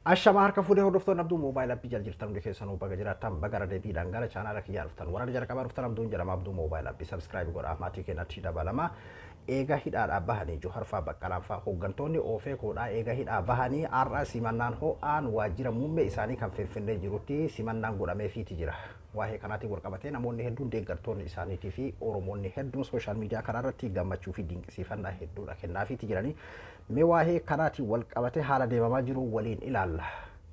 Ashamaa harka fuudhee hordoftoonni Abduu Moobaayil Appii jala jirtan hundi keessanuu baga jiraattan baga irra deebiidhaan gara chaanaala kiyyaa dhuftan. Warra jalqabaa dhuftan Abduun jedhama. Abduu Moobaayil Appii subscribe godhaa maatii keenyatti dabalama. Eega hidhaadhaa bahanii Johar faa Baqqalaan faa hooggantoonni OFCOdhaa eega hidhaa bahanii har'a simannaan ho'aan waajjira muummee isaanii kan Finfinnee jirutti simannaan godhameefiiti jira. Waa'ee kanaatiin wal qabatee namoonni hedduun deeggartoonni isaaniitii fi Oromoonni hedduun social media karaa irratti gammachuu fi dinqisiifannaa hedduudha kennaafiiti jiranii. Mee waa'ee kanaatiin wal qabatee haala deemamaa jiru waliin ilaalla.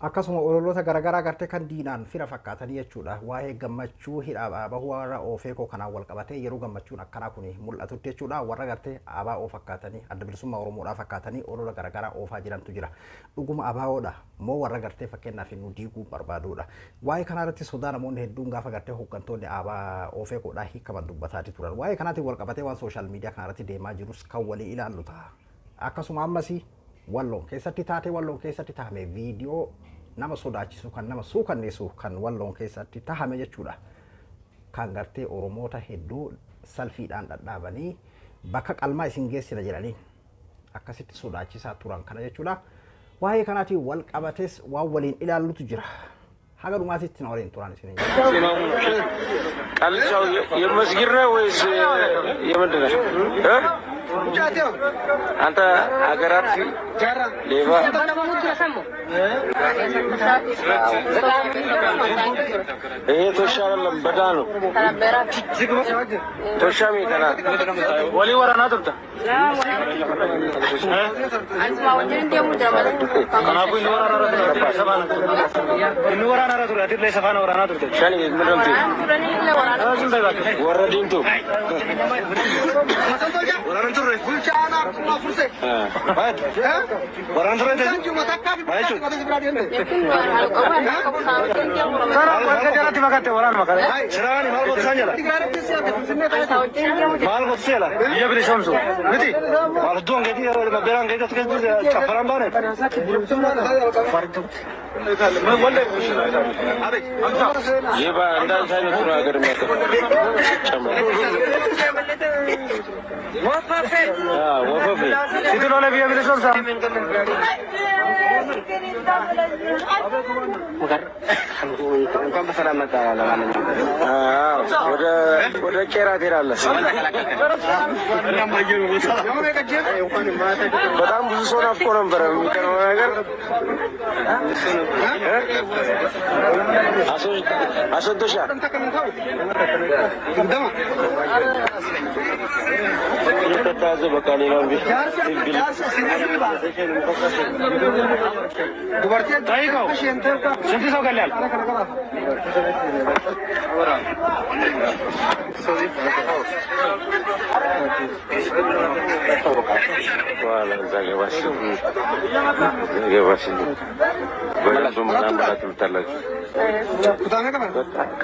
Akkasuma ololoota garaagaraa gartee kan diinaan fira fakkaatanii jechuudha. Waa'ee gammachuu hidhaa bahuu warra OFCO kanaan wal qabatee yeroo gammachuun akkanaa kun mul'atutti jechuudha. Warra gartee ABO fakkaatanii adda bilisummaa Oromoodhaa fakkaatanii olola garaagaraa oofaa jirantu jira. Dhuguma ABOdha moo warra gartee fakkeenyaaf nu diiguu barbaadudha. Waa'ee kanaa irratti sodaa namoonni hedduun gaafa gartee hooggantoonni OFCOdhaa hiikaman dubbataati turan. Waa'ee kanaatiin wal qabatee waan social media kanarratti deemaa jirus kan walii ilaallu ta'a. Akkasuma ammas Walloon keessatti taatee Walloon keessatti tahame viidiyoo nama sodaachisu kan nama suukanneessu kan Walloon keessatti tahame jechuudha. Kan gartee Oromoota hedduu salfiidhaan dhadhaabanii bakka qalmaa isin geessina jedhanii akkasitti sodaachisaa turan kana jechuudha. Waa'ee kanaatiin wal qabates waan waliin ilaallutu jira. Haga dhumaatitti na waliin turan isin. ቃልቻው የመስጊድ ነው ወይስ የምንድን ነው? አንተ ሀገራት ሌባ። ይሄ ቶሻ አይደለም፣ በዳ ነው። ቶሻ ሜተና ወሊ ወራና ቱርታ ሸኒ ምንድን ነው ወረ ዲምቱ ይህ እንዳንተ አይነቱ ነው ሀገር የሚያጠፋው። ጨምሮ ወፈፌ እንኳን በሰላም መጣ። ለማንኛውም ወደ ቄራ ትሄዳለህ። በጣም ብዙ ሰው ናፍቆ ነበረ። የሚገርመው ነገር አስወጥቶሻል። ከተያዘ በቃ ሌላውን ስንት ሰው ገላል? በኋላ እዛ ገባሽ ገባሽ በደንብ ምናምን ብላ ትሉታላችሁ።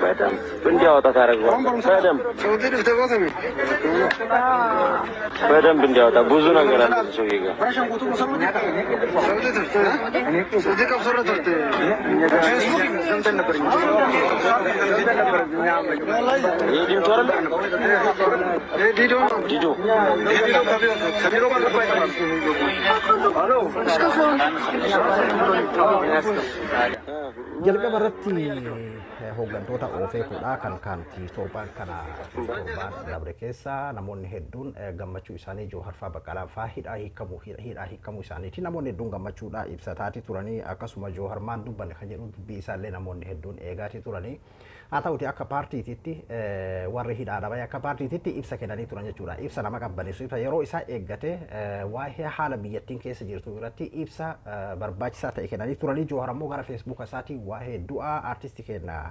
በደንብ እንዲያወጣ ታደርገዋለህ። በደንብ እንዲያወጣ ብዙ ነገር አለ ሰውዬ ጋር። ይሄ ዲምቱ አይደለ? ዲዶ Jalqaba irratti hooggantoota OFCOdhaa kan kaanti torbaan kana torbaan dabre keessa namoonni hedduun gammachuu isaanii Joohar faa Baqqalaan faa hidhaa hiikamuu isaaniiti namoonni hedduun gammachuudha ibsataati turanii. Akkasuma Joohar maan dubbanne kan jedhu dubbii isaallee namoonni hedduun eegaati turanii. Haa ta'uti akka paartiititti warri hidhaa dhaban akka paartiititti ibsa kennanii turan jechuudha. Ibsa nama qabbaneessu, ibsa yeroo isaa eeggate, waa'ee haala biyyattiin keessa jirtu irratti ibsa barbaachisaa ta'e kennanii turanii. Joohar ammoo gara feesbuuka isaatii waa'ee du'aa aartistii keenya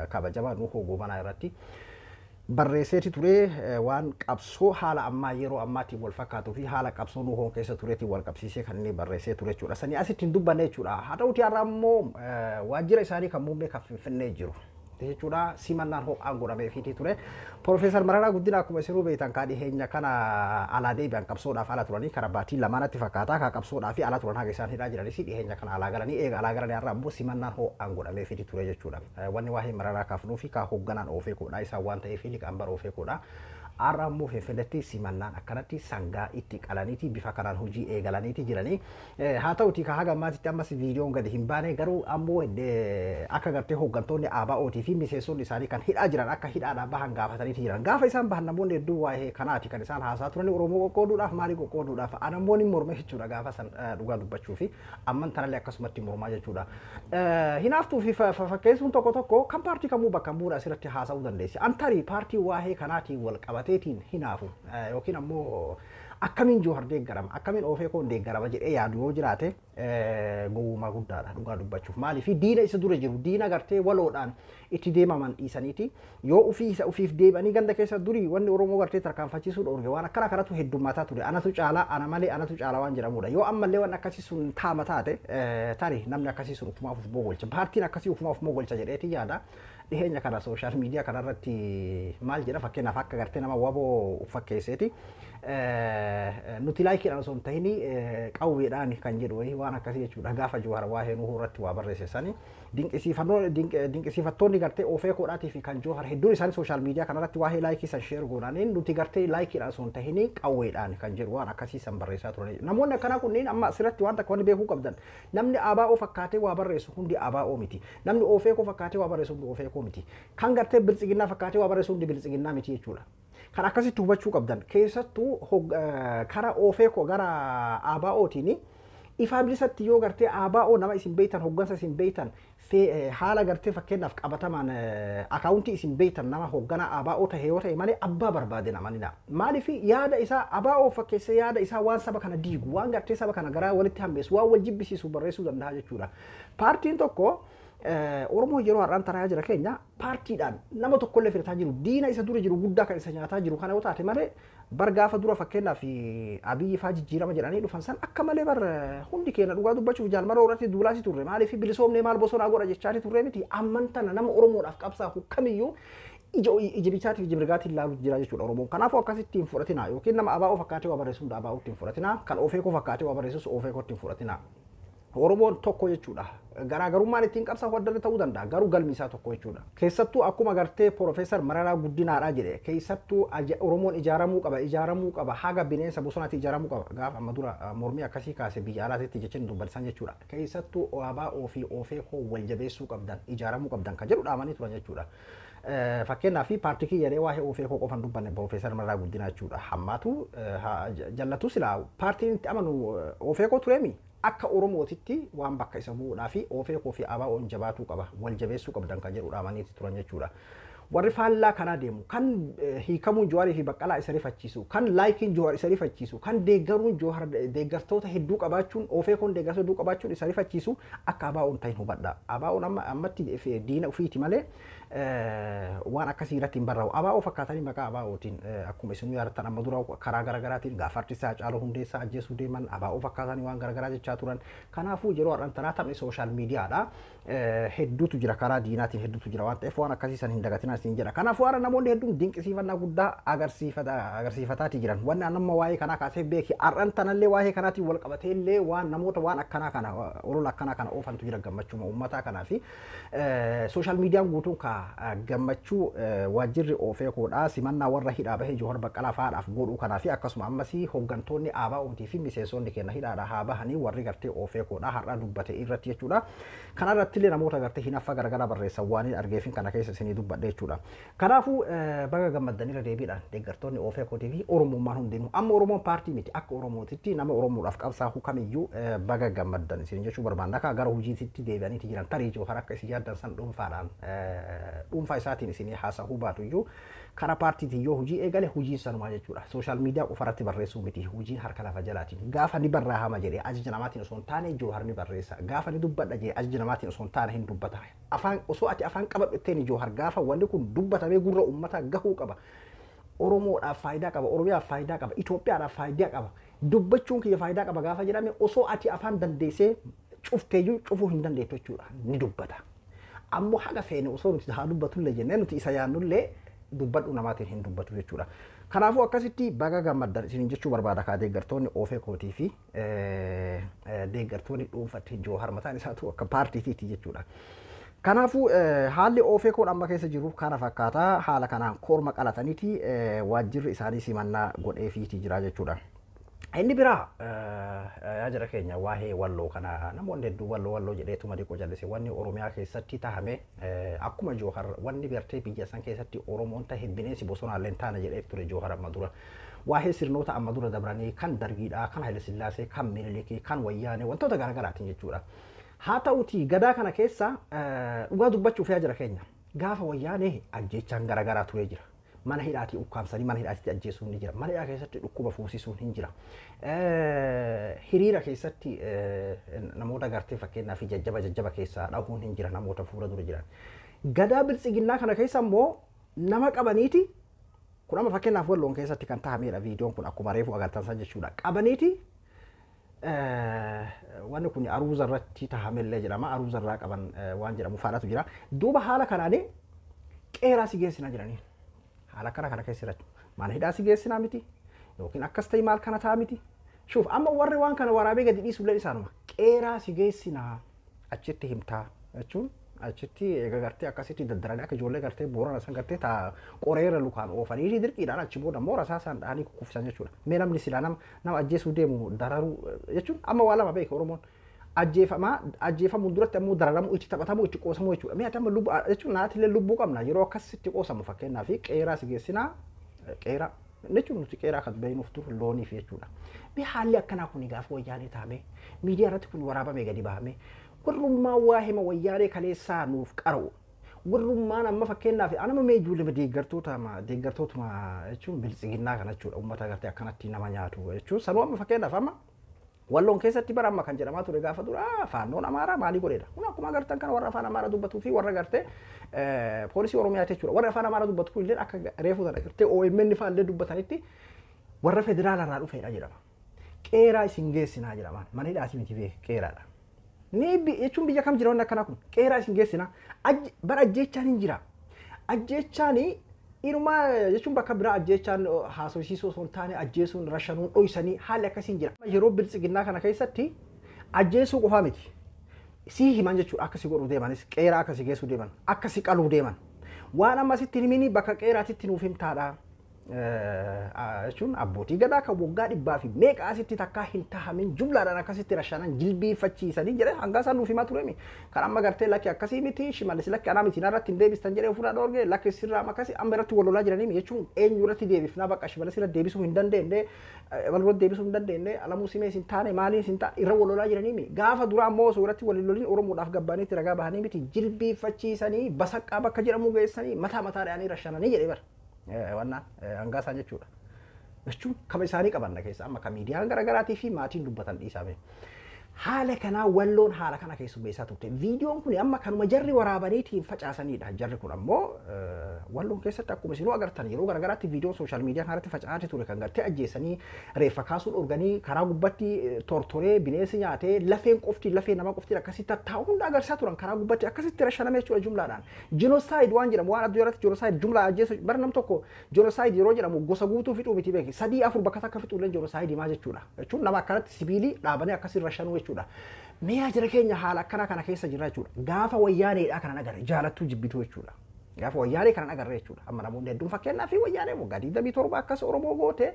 kabajamaa Nuhoo Goobanaa irratti barreesseeti ture. Waan qabsoo haala ammaa yeroo ammaatiin wal fakkaatuu fi haala qabsoo Nuhoon keessa tureetiin wal qabsiisee kan inni barreessee ture jechuudha. Sanii asitti hin dubbanne jechuudha. Haa ta'uti har'a ammoo waajjira isaanii kan muummee kan Finfinnee jiru jechuudha. Simannaan ho'aan godhameefiitii ture. Piroofeesar Mararaa Guddinaa akkuma isinuu beektan kaa dhiheenya kana alaa deebi'an, qabsoodhaaf ala turanii karaa baatii lamaanatti fakkaata kaa qabsoodhaaf ala turan haga isaan hidhaa jiranis dhiheenya kana alaa galanii eega alaa galanii har'a ammoo simannaan ho'aan godhameefiitii ture jechuudha. Wanni waa'ee Mararaa kaafnuu fi kaa hoogganaan OFCOdha isaan waan ta'eef liqaan bara OFCOdha. Har'a immoo Finfinneetti simannaan akkanatti sangaa itti qalaniiti bifa kanaan hojii eegalaniiti jiranii. Haa ta'uti ka haga ammaatitti ammas viidiyoon gadi hin baane, garuu ammoo akka gartee hooggantoonni ABO'tii fi miseensonni isaanii kan hidhaa jiran akka hidhaadhaa bahan gaafataniiti jiran. Gaafa isaan bahan namoonni hedduu waa'ee kanaati kan isaan haasaa turan, Oromoo qoqqooduudhaaf, maalii qoqqooduudhaaf. Anammoo ni morme jechuudha gaafa san dhugaa dubbachuu fi amman tanallee akkasumatti mormaa jechuudha. Hinaaftuu fi fakkeessuun tokko tokko kan paartii kamuu bakka bu'uura asirratti haasa'uu dandeessi. Antarii paartii waa'ee kanaatiin wal qabateetiin hinaafu yookiin ammoo akkamiin Joohar deeggarama, akkamiin Ofeekoon deeggarama jedhee yaadu yoo jiraate gowwummaa guddaadha dhugaa dubbachuuf. Maaliif diina isa dura jiru, diina gartee waloodhaan itti deemaman dhiisaniiti yoo ofii isa ofiif deebi'anii ganda keessa durii wanni Oromoo gartee tarkaanfachiisuu dhoorge waan akkana kanatu heddummaataa ture. Anatu caalaa, ana malee anatu caalaa waan jedhamudha. Yoo ammallee waan akkasii sun taama taate, tarii namni akkasii sun ufumaaf of mogolcha, paartiin akkasii ufumaaf mogolcha jedheeti yaada. Dhiheenya kana social media kanarratti maal jedha, fakkeenyaaf akka gartee nama waboo fakkeesseeti. Nuti likeiidhaan osoo hin ta'in qawweedhaan kan jedhu wayii waan akkasii jechuudha. Gaafa Jawaar waa'ee Nuhuu irratti waa barreesse sani dinqisiifattoonni gartee Ofeekoodhaatii fi kan Jawar hedduun isaanii social media kanarratti waa'ee like san share godhaniin nuti gartee likeiidhaan osoo hin ta'in qawweedhaan kan jedhu waan akkasii san barreessaa turan. Namoonni akkanaa kunneen amma asirratti waan takka wanni beekuu qabdan, namni ABO fakkaatee waa barreessu hundi ABO miti. Namni Ofeekoo fakkaatee waa barreessu hundi Ofeekoo miti. Kan gartee Biltsiginnaa fakkaatee waa barreessu hundi Biltsiginnaa miti jechuudha. Kan akkasitti hubachuu qabdan, keessattuu karaa Ofeekoo gara ABOtiin ifaa bilisatti yoo gartee ABO nama isin beeytan, hoggansa isin beeytan, haala gartee fakkeenyaaf qabatamaan akaawuntii isin beeytan nama hoggana ABO tahe yoo ta'e malee abbaa barbaade namanidha. Maaliif yaada isaa ABO fakkeessee yaada isaa waan saba kana diigu, waan gartee saba kana garaa walitti hammeessu, waan wal jibbisiisu barreessuu danda'a jechuudha. Paartiin tokko, Oromoo yeroo har'aan tanaa jira keenya paartiidhaan nama tokkollee filataa jiru, diina isa dura jiru guddaa kan isa nyaataa jiru kana yoo taate malee, bar gaafa dura fakkeenyaaf Abiyyi faa jijjiirama jedhanii dhufan san akka malee bar hundi keenya dhugaa dubbachuuf jaalmaroo irratti duulaasi turre. Maaliif bilisoomnee maal bosonaa godha jechaati turre miti? Amman tana nama Oromoodhaaf qabsaa'u kamiyyuu ija bichaatiif ija mirgaatiin ilaaluutu jira jechuudha Oromoon. Kanaafuu akkasitti hin fudhatina, yookiin nama ABO fakkaatee waa barreessu hunda ABO hin fudhatina, kan Ofeekoo fakkaatee waa barreessus Ofeekoo hin fudhatina. Oromoon tokko jechuudha. Garaagarummaan ittiin qabsaa'u adda adda ta'uu danda'a. Garuu galmi isaa tokko jechuudha. Keessattuu akkuma gartee Piroofeesar Mararaa Guddinaadhaa jedhe, keessattuu Oromoon ijaaramuu qaba, ijaaramuu qaba, haga bineensa bosonaatti ijaaramuu qaba. Gaafa amma dura mormii akkasii kaase biyya alaatitti jechuun dubbatan jechuudha. Keessattuu ABO fi Ofeekoo wal jabeessuu qabdan, ijaaramuu qabdan kan jedhu dhaamanii turan jechuudha. Fakkeenyaaf paartii kiyya jedhee waa'ee Ofeekoo qofan dubbanne Piroofeesar Mararaa Guddinaa jechuudha. Hammaatu jallatu silaa paartiin itti amanu Ofeekoo tureemi. Akka Oromootitti waan bakka isa bu'uudhaa fi Ofeekoo fi ABO'n jabaatuu qaba, wal jabeessuu qabdan kan jedhu dhaamaniiti turan jechuudha. Warri faallaa kanaa deemu, kan hiikamuun Jawaarii fi Baqqalaa isa rifachiisu, kan likeiin Jawaar isa rifachiisu, kan deeggaruun Jawaar deeggartoota hedduu qabaachuun, Ofeekoon deeggartoota hedduu qabaachuun isa rifachiisu akka ABO'n ta'in hubadha. ABO'n amma ammatti diina ofiiti malee waan akkasii irratti hin barraa'u. ABO fakkaatanii maqaa ABO'tiin akkuma isinuu yaadattan amma dura karaa garaagaraatiin gaafa artistaa Haacaaluu Hundeessaa ajjeesuu deeman ABO fakkaatanii waan garaagaraa jechaa turan. Kanaafuu yeroo har'aan tanaa taphni social mediadha. Hedduutu jira, karaa diinaatiin hedduutu jira waan ta'eef waan akkasii san hin dagatinaa isin jedha. Kanaafuu har'a namoonni hedduun dinqisiifannaa guddaa agarsiifataati jiran. Wanni amma waa'ee kanaa kaasee beeki, har'aan tanallee waa'ee kanaatiin wal qabatee illee waan namoota waan akkanaa kana olola akkanaa kana oofantu jira gammachuma uummataa kanaa fi social mediaan guutuun ka gammachuu waajjirri Ofeekoodha simannaa warra hidhaa bahee Johaar Baqqalaa fa'aadhaaf godhuu kanaa fi akkasuma ammas hooggantoonni ABO'tii fi miseensonni keenya hidhaadha haa bahanii warri gartee Ofeekoodha har'a dubbate irratti jechuudha. Kana irratti illee namoota gartee hinaffa garagaraa barreessan waan hin argeefin kana keessa isinii dubbadhe jechuudha. Kanaafuu baga gammaddanirra deebiidhaan deeggartoonni Ofeekootii fi Oromummaan hundinuu, amma Oromoon paartii miti, akka Oromootitti nama Oromoodhaaf qabsaa'u kamiyyuu baga gammaddan isin jechuu barbaanna. Akka gara hojiitti deebi'aniiti jiran, tarii Johaar akka isin yaaddan san dhuunfaadhaan dhuunfaa isaatiin isinii haasa'uu baatu iyyuu karaa paartiitiin yoo hojii eegale hojiin sanumaa jechuudha. Social media qofarratti barreessuu miti, hojiin harka lafa jalaatiin. Gaafa ni barraa'ama jedhee ajaja namaatiin osoo hin taane Johaar ni barreessa. Gaafa ni dubbadha jedhee ajaja namaatiin osoo hin taane hin dubbata. Afaan osoo ati afaan qabadhu itteen Johaar gaafa wanni kun dubbatamee gurra uummataa gahuu qaba. Oromoodhaaf faayidaa qaba, Oromiyaaf faayidaa qaba, Itoophiyaadhaaf faayidaa qaba. Dubbachuun kiyya faayidaa qaba gaafa jedhame osoo ati afaan dandeessee cufteeyyuu cufuu hin dandeettu jechuudha. Ni dubbata. Ammoo haga feene osoo nuti haa dubbatullee jennee nuti isa yaannullee dubbadhu namaatiin hin dubbatu jechuudha. Kanaafuu akkasitti baga gammaddan isin jechuu barbaada kaa deeggartoonni Ofeekootii fi deeggartoonni dhuunfatti Joohar mataan isaatu akka paartiitiiti jechuudha. Kanaafuu haalli OFCOon amma keessa jiru kana fakkaata. Haala kanaan korma qalataniiti waajjirri isaanii simannaa godheefiiti jira jechuudha. Inni biraa, yaa jara keenya, waa'ee Walloo kana namoonni hedduu Walloo Walloo jedheetuma diqoo jallise. Wanni Oromiyaa keessatti tahame akkuma Joohar wanni gartee biyya san keessatti Oromoon tahe bineensi bosonaallee hin taane jedhee ture Joohar amma dura. Waa'ee sirnoota amma dura dabranii kan Dargiidhaa, kan Haayilasillaasee, kan Minilikii, kan Wayyaanee, wantoota garaagaraatiin jechuudha. Haa ta'utii gadaa kana keessa dhugaa dubbachuuf, yaa jara keenya, gaafa Wayyaanee ajjeechaan garaagaraa turee jira. Mana hidhaatii ukkaamsanii mana hidhaatitti ajjeesuun ni jira. Mana hidhaa keessatti dhukkuba fuusisuun hin jira. Hiriira keessatti namoota gartee fakkeenyaaf jajjaba jajjaba keessaa dhahuun hin jira, namoota fuula dura jiran. Gadaa biltsiginnaa kana keessa immoo nama qabaniiti, kun amma fakkeenyaaf Walloon keessatti kan taa'amedha viidiyoon kun, akkuma reefu agartan san jechuudha. Qabaniiti, wanni kun aruuza irratti taa'amellee jedhama, aruuza irraa qaban waan jedhamu faadhatu jira. Duuba haala kanaanii qeeraa si geessinaa jiranii. Haala kana kana keessa jiraachuu. Mana hidhaa si geessinaa miti, yookiin akkas ta'e maal kana ta'a miti. Shuuf, amma warri waan kana waraabee gadi dhiisullee isaanuma. Qeeraa si geessinaa, achitti himtaa jechuun achitti eega gartee akkasitti daddaranii akka ijoollee gartee Boorana san gartee taa qoreera lukaan oofanii dirqiidhaan achi booda immoo rasaa isaan dhahanii kukkufisan jechuudha. Mee namni silaa nama ajjeesuu deemu dararuu jechuun amma waa lama beeka Oromoon. Ajjeefamaa, ajjeefamuun duratti ammoo dararamuu, itti taphatamuu, itti qoosamuu jechuudha. Mee ati amma lubbuu jechuun naatillee lubbuu qabna, yeroo akkasitti qoosamu fakkeenyaaf qeeraa si geessinaa, qeeraa jechuun nuti qeeraa kan beeknuuf dur looniif jechuudha. Mee haalli akkanaa kun gaafa Wayyaanee taa'ame, miidiyaa irratti kun waraabamee gadi bahame, warrummaa waa hima Wayyaanee kaleessaa nuuf qara'u. Warrummaan amma fakkeenyaaf anama mee ijoollee deeggartootuma jechuun biltsiginnaa kana jechuudha, uummata gartee akkanatti nama nyaatu jechuun sanuu amma fakkeenyaaf amma Walloon keessatti bara amma kan jedhamaa ture gaafa dura faannoon Amaaraa maalii godheedha. Kun akkuma agartan kana warra afaan Amaaraa dubbatuu fi warra gartee poolisii Oromiyaati jechuudha. Warra afaan Amaaraa dubbatu kun illee akka reefu sana gartee OMN fa'aa illee dubbatanitti warra federaala irraa dhufeedha jedhama. Qeeraa isin geessinaa jedhama. Mana hidhaati miti beek, qeeraadha. Ni jechuun biyya kam jira wanni akkanaa kun? Qeeraa isin geessinaa. Bara ajjeechaan hin jira. Ajjeechaan inumaa jechuun bakka biraa ajjeechaan haasofsiisuu osoo hin taane ajjeesuun, rashanuun, dhoysanii haalli akkasiin jira. Yeroo biltsiginnaa kana keessatti ajjeesuu qofaa miti. Sii himan jechuudha, akkasi godhuu deemanis, qeeraa akkasi geessuu deeman, akkasi qaluu deeman. Waan amma sitti himini bakka qeeraatitti nuuf himtaadha. Jechuun abbootii gadaa kan waggaa dhibbaa fi meeqa asitti takkaa hin tahamin jumlaadhaan akkasitti rashanan jilbiiffachiisanii jedhee hanga isaan nuuf himaa turemi. Kan amma gartee lakki akkasii miti, Shimallis lakki anaa miti irratti hin deebistan jedhee ofirraa dhoorge, lakki sirraa akkasii amma irratti wal lolaa jiranii jechuun eenyu irratti deebifnaa, bakka Shimallis irratti deebisuu hin dandeenye, wal irratti deebisuu hin dandeenye, Alamuu Simee hin taane, maaliin hin taane, irra wal lolaa jiranii. Gaafa dura ammoo osoo irratti wal lolin Oromoodhaaf gabbaaniitti ragaa bahanii miti, jilbiiffachiisanii Basaqqaa bakka jedhamu geessanii mataa mataa dha'anii rashananii jedhee bara. Wannaan hangaa isaan jechuudha. Jechuun kama isaanii qabanna keessa amma kan miidiyaan garaagaraatii fi maatiin dubbatan dhiisame. Haala kanaa Walloon haala kana keessummeessaa turte. Viidiyoon kun amma kanuma jarri waraabaniitiin facaasanidha. Jarri kun ammoo Walloon keessatti akkuma isinuu agartan yeroo garaagaraatti viidiyoon social media kanarratti faca'aati ture, kan gartee ajjeesanii reeffa kaasuun organii karaa gubbatti tortoree bineensi nyaatee lafeen qofti, lafee nama qofti akkasitti tattaa'u hunda agarsiisaa turan, karaa gubbatti akkasitti rashaname jechuudha jumlaadhaan. Genocide waan jedhamu, waan addunyaa irratti genocide jumlaa ajjeesu bara nam tokko, genocide yeroo jedhamu gosa guutuu fixuu miti beeki, sadii afur bakka takka fixuu illee genocide maa jechuudha. Jechuun nama akkanatti sibiilii dhaabanii akkasii rashanuu jechuudha. Mee jira keenya, haala akkanaa kana keessa jira jechuudha. Gaafa Wayyaaneedhaa kana agarre, jaalattuu jibbituu jechuudha. Gaafa Wayyaanee kana agarre jechuudha. Amma namoonni hedduun fakkeenyaa fi Wayyaanee waggaa 27 akkas Oromoo goote,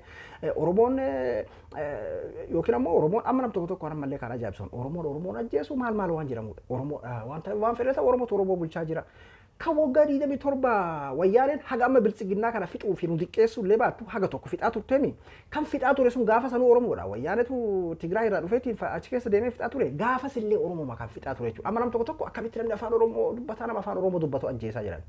Oromoon yookiin ammoo Oromoon amma nam tokko tokko ammallee kan ajaa'ibsan Oromoon ajjeesu maal maal waan jedhamudha. Oromoo waan ta'eef waan fedhe ta'u Oromootu Oromoo bulchaa jira. Kan waggaa 27 Wayyaaneen haga amma biltsiginnaa kana fixuu fi nu xiqqeessuu illee baattu haga tokko fixaa turteemi. Kan fixaa ture sun gaafa sanuu Oromoodha. Wayyaanetu Tigraay irraa dhufeetiin achi keessa deemee fixaa ture. Gaafas illee Oromoo kan fixaa ture jechuudha. Amma nam tokko tokko akkamitti namni afaan Oromoo dubbataa nama afaan Oromoo dubbatu ajjeesaa jiran.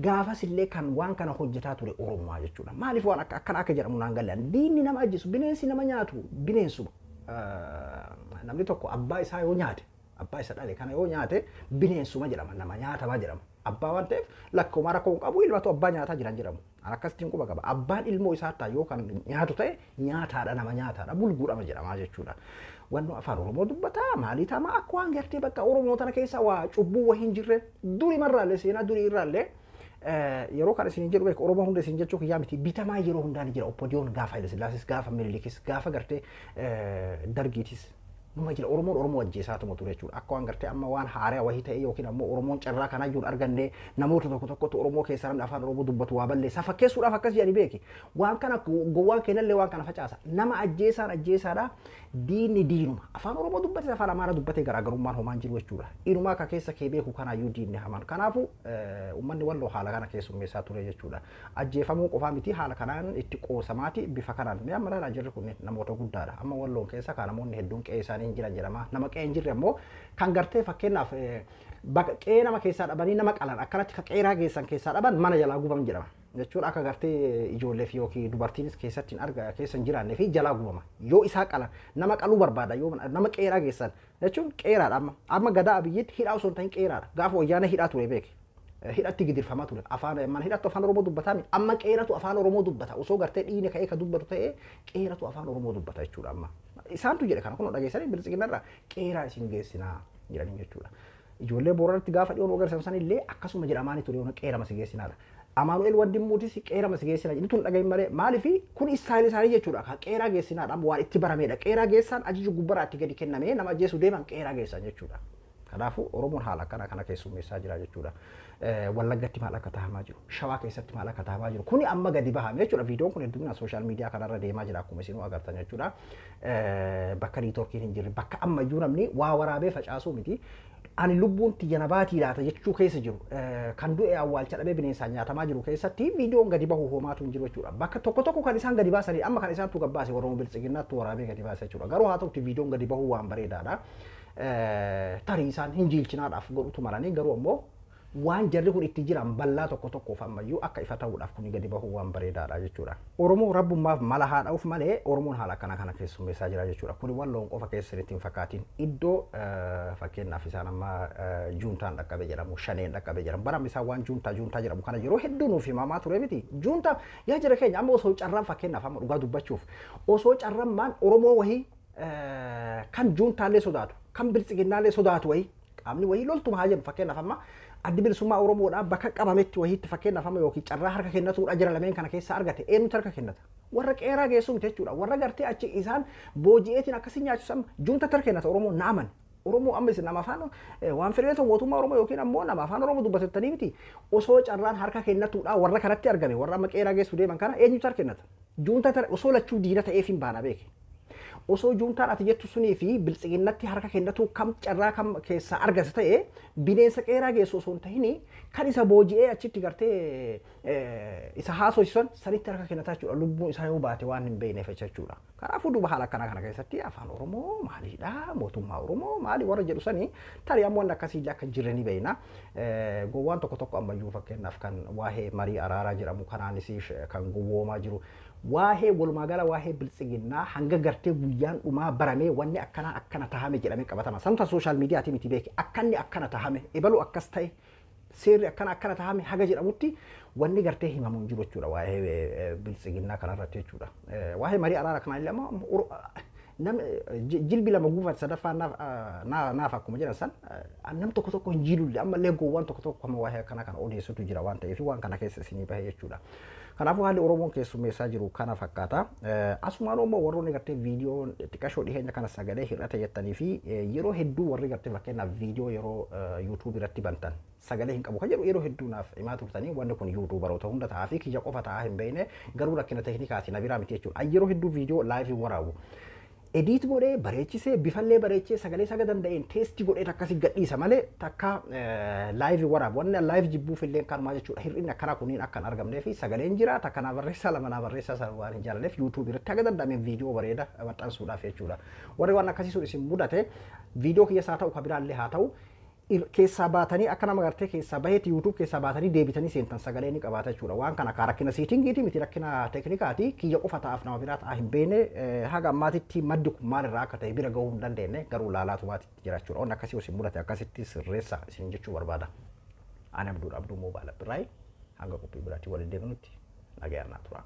Gaafas illee kan waan kana hojjetaa ture Oromoo jechuudha. Maaliif waan akka akkana akka jedhamu naan galle. Diinni nama ajjeesu, bineensi nama nyaatu bineensuma. Namni tokko abbaa isaa yoo nyaate, abbaa isa dhale kana yoo nyaate, bineensuma jedhama, nama nyaatamaa jedhama. Abbaa waan ta'eef lakkooma rakkoo hin qabu, ilmatu abbaa nyaataa jiran jedhamu. Akkasittiin quba qaba. Abbaan ilmoo isaa ta'a yoo kan nyaatu ta'e nyaataadha, nama nyaataadha, bulguudhama jedhama jechuudha. Wanno afaan Oromoo dubbataa maalii taama akka waan gartee bakka Oromoo tana keessa waa cubbuu wahii hin jirre durii marraallee seenaa durii irraallee yeroo kana isin jedhu beeku, Oromoo hunda isin jechuu kiyyaa miti, bitamaa yeroo hundaa ni jira. Oppodiyoon gaafa Haile Sillaasis, gaafa Minilikis, gaafa gartee Dargiitis Numa jira Oromoon Oromoo ajjeesaatuma ture jechuudha. Akka waan gartee amma waan haaraa wahii ta'e yookiin ammoo Oromoon carraa kanaa jiru arganne namoota tokko tokkotu Oromoo keessaa namni afaan Oromoo dubbatu waa balleessa. Fakkeessuudhaaf akkas jedhanii beeki. Waan kana gowwaan keenyallee waan kana facaasa. Nama ajjeesaan ajjeesaadha. Diinni diinuma. Afaan Oromoo dubbate afaan Amaaraa dubbate garaagarummaan homaan jiru jechuudha. Inumaa akka keessa kee beeku kanaayyuu diinni hamaan. Kanaafuu uummanni Walloo haala kana keessummeessaa ture jechuudha. Ajjeefamuu qofaa miti haala kanaan itti qoosamaati bifa kanaan. Mee amma ilaalaa jirri kun namoota guddaadha. Amma Walloon keessa kan namoonni hedduun qe'ee isaanii hin jiran jedhama. Nama qe'ee hin jirre ammoo kan gartee fakkeenyaaf qe'ee nama keessaa dhabanii nama qalan akkanatti ka qeeraa geessan keessaa dhaban mana jalaa guban jedhama. Jechuun akka gartee ijoollee fi yookiin dubartiinis keessatti hin arga keessa hin jiraannee fi jalaa gubama. Yoo isaa qalan nama qaluu barbaada yoo nama qeeraa geessan jechuun qeeraadha amma. Amma gadaa Abiyyitti hidhaa osoo hin ta'in qeeraadha. Gaafa wayyaana hidhaa ture beeke. Hidhatti gidirfamaa ture. Afaan mana hidhattu afaan Oromoo dubbataa mi? Amma qeeratu afaan Oromoo dubbata. Osoo gartee dhiine ka'ee ka dubbatu ta'ee qeeratu afaan Oromoo dubbata jechuudha amma. Isaantu jedhe kana kun dhageessanii biltsiginnarraa qeeraa isin geessinaa jedhanii jechuudha. Ijoollee Booranatti gaafa dhiyoon agarsiisan sanillee akkasuma jedhamaanii ture yoona qeerama si geessinaadha. Amaanu'el Wandimmuutis qeerama si geessinaa jedhu tun dhagahin malee maaliif kun istaayilii isaanii jechuudha. Ka qeeraa geessinaadha waan itti barameedha. Qeeraa geessaan ajaji gubbaraa itti gadi kennamee nama ajjeesuu deeman qeeraa geessan jechuudha. Kanaafuu Oromoon haala akkana kana keessummeessaa jira jechuudha. Wallaggatti maal akka taa'amaa jiru, Shawaa keessatti maal akka taa'amaa jiru. Kuni amma gadi bahame jechuudha. Viidiyoon kun hedduminaan sooshaal miidiyaa kanarra deemaa jira akkuma isinuu agartan jechuudha. Bakka niitoorkiin hin jirre, bakka ammayyuu namni waa waraabee facaasuu miti. Ani lubbuun tiyya na baatii laata jechuu keessa jiru. Kan du'e awwaalcha dhabee bineensaan nyaatamaa jiru keessatti viidiyoon gadi bahu homaatu hin jiru jechuudha. Bakka tokko tokko kan isaan gadi baasanii amma kan isaantu gabbaase Oromoo biltsiginnaatti waraabee gadi baase jechuudha. Garuu haa ta'utti viidiyoon gadi bahuu waan bareedaadha. Tarii isaan hin jiilchinaadhaaf godhutu maranii garuu ammoo waan jarri kun itti jiran bal'aa tokko tokkoof ammayyuu akka ifa ta'uudhaaf kun gadi bahuu waan bareedaadha jechuudha. Oromoo rabbummaaf mala haa dha'uuf malee Oromoon haala akkana kana keessummeessaa jira jechuudha. Kuni Walloon qofa keessa itti hin fakkaatin. Iddoo fakkeenyaaf isaan amma juuntaan dhaqqabe jedhamu, shaneen dhaqqabe jedhamu. Bara isaan waan juuntaa juuntaa jedhamu kana yeroo hedduu nuuf himamaa ture miti. Juuntaa yaa jira keenya amma osoo carraan fakkeenyaaf amma dhugaa dubbachuuf osoo carraan maan Oromoo wahii kan juuntaallee sodaatu, kan biltsiginnaallee sodaatu wahii qaamni wahii loltuma haa jennu fakkeenyaaf amma addi bilisummaa Oromoodhaa bakka qabametti wahiitti fakkeenyaaf amma yookiin carraa harka kennatuudha jira lameen kana keessa argate eenyutu harka kennata? Warra qeeraa geessuu miti jechuudha. Warra gartee achi isaan booji'eetiin akkasii nyaachisan juuntatti harka kennata Oromoo naaman. Oromoo amma isin nama afaan waan fedhe ta'u mootummaa Oromoo yookiin ammoo nama afaan Oromoo dubbatettanii miti osoo carraan harka kennatuudha warra kanatti argame warra amma qeeraa geessuu deeman kana eenyutu harka kennata? Juuntatti osoo lachuu diina ta'eef hin baana beeke. Osoo juuntaan ati jettu sunii fi biltsiginnatti harka kennatu kam carraa kam keessaa argate ta'e bineensa qeeraa geessu osoo hin ta'in kan isa booji'ee achitti gartee isa haasofsiisan sanitti harka kennataa jechuudha. Lubbuun isaa yoo baate waan hin beekneef jechuudha. Kanaafuu duuba haala akkanaa kana keessatti afaan Oromoo maalidha? Mootummaa Oromoo maali warra jedhu sanii tarii ammoo wanni akkasii akka hin jirre ni beekna. Gowwaan tokko tokko ammayyuu fakkeenyaaf kan waa'ee marii araaraa jedhamu kanaanis kan gowwoomaa jiru. Waa'ee walumaa gala waa'ee biltsiginnaa hanga gartee guyyaan dhumaa baramee wanni akkana akkana tahame jedhamee qabatama. Samta sooshaal miidiyaatii miti beeki. Akkanni akkana tahame ebalu akkas ta'e seerri akkana akkana tahame haga jedhamutti wanni gartee himamu hin jiru jechuudha waa'ee biltsiginnaa kanarratti jechuudha. Waa'ee marii araaraa kanaa illee ammoo nam jilbi lama guufate sadaffaa naaf akkuma jedhan san nam tokko tokko hin jiilulle ammallee gowwaan tokko tokko amma waa'ee akkana kana odeessutu jira waan ta'eef waan kana keessa isinii bahe jechuudha. Kanaafuu haalli Oromoon keessummeessaa jiru kana fakkaata. Asumaan immoo warroonni gartee viidiyoo xiqqashoo dhiheenya kana sagalee hir'ate jettanii fi yeroo hedduu warri gartee fakkeenyaaf viidiyoo yeroo yuutuub irratti bantan sagalee hin qabu kan jedhu yeroo hedduu naaf himaa turtanii wanni kun yuutuubaroota hunda ta'aa fi kiyya qofa ta'aa hin beekne garuu rakkina teeknikaati na biraa miti jechuudha. Yeroo hedduu viidiyoo laayivii waraabu. Edit godhee bareechisee bifallee bareechee sagalee saga danda'een teestii godhee akkasii gadhiisa malee takka laayivii waraabu. Wanni laayiv jibbuuf illee kanumaa jechuudha. Hir'inni akkanaa kunniin akka hin argamnee fi sagaleen jira takka naa barreessaa lama naa barreessaa sana waan hin jaalanneef yuutuub irratti haga danda'ameen viidiyoo bareeda maxxansuudhaaf jechuudha. Warri waan akkasii sun isin mudate viidiyoo kiyyaas haa ta'u kan biraallee haa ta'u keessaa baatanii akka nama gartee keessaa baheeti yuutuub keessaa baatanii deebitanii seentan sagalee ni qabaata jechuudha. Waan kana akka rakkina siitingiiti miti rakkina teeknikaati kiyya qofa ta'aaf nama biraa ta'aa hin beekne haga ammaatitti maddi kun maalirraa akka ta'e bira gahuu hin dandeenye garuu laalaatu baatitti jira jechuudha. Waan akkasii isin mudate akkasitti sirreessa isin jechuu barbaada. Ani Abduudha Abduu Moobaayil Abdiraayi hanga qophii biraatti waliin deebinutti nagayaan naa tura.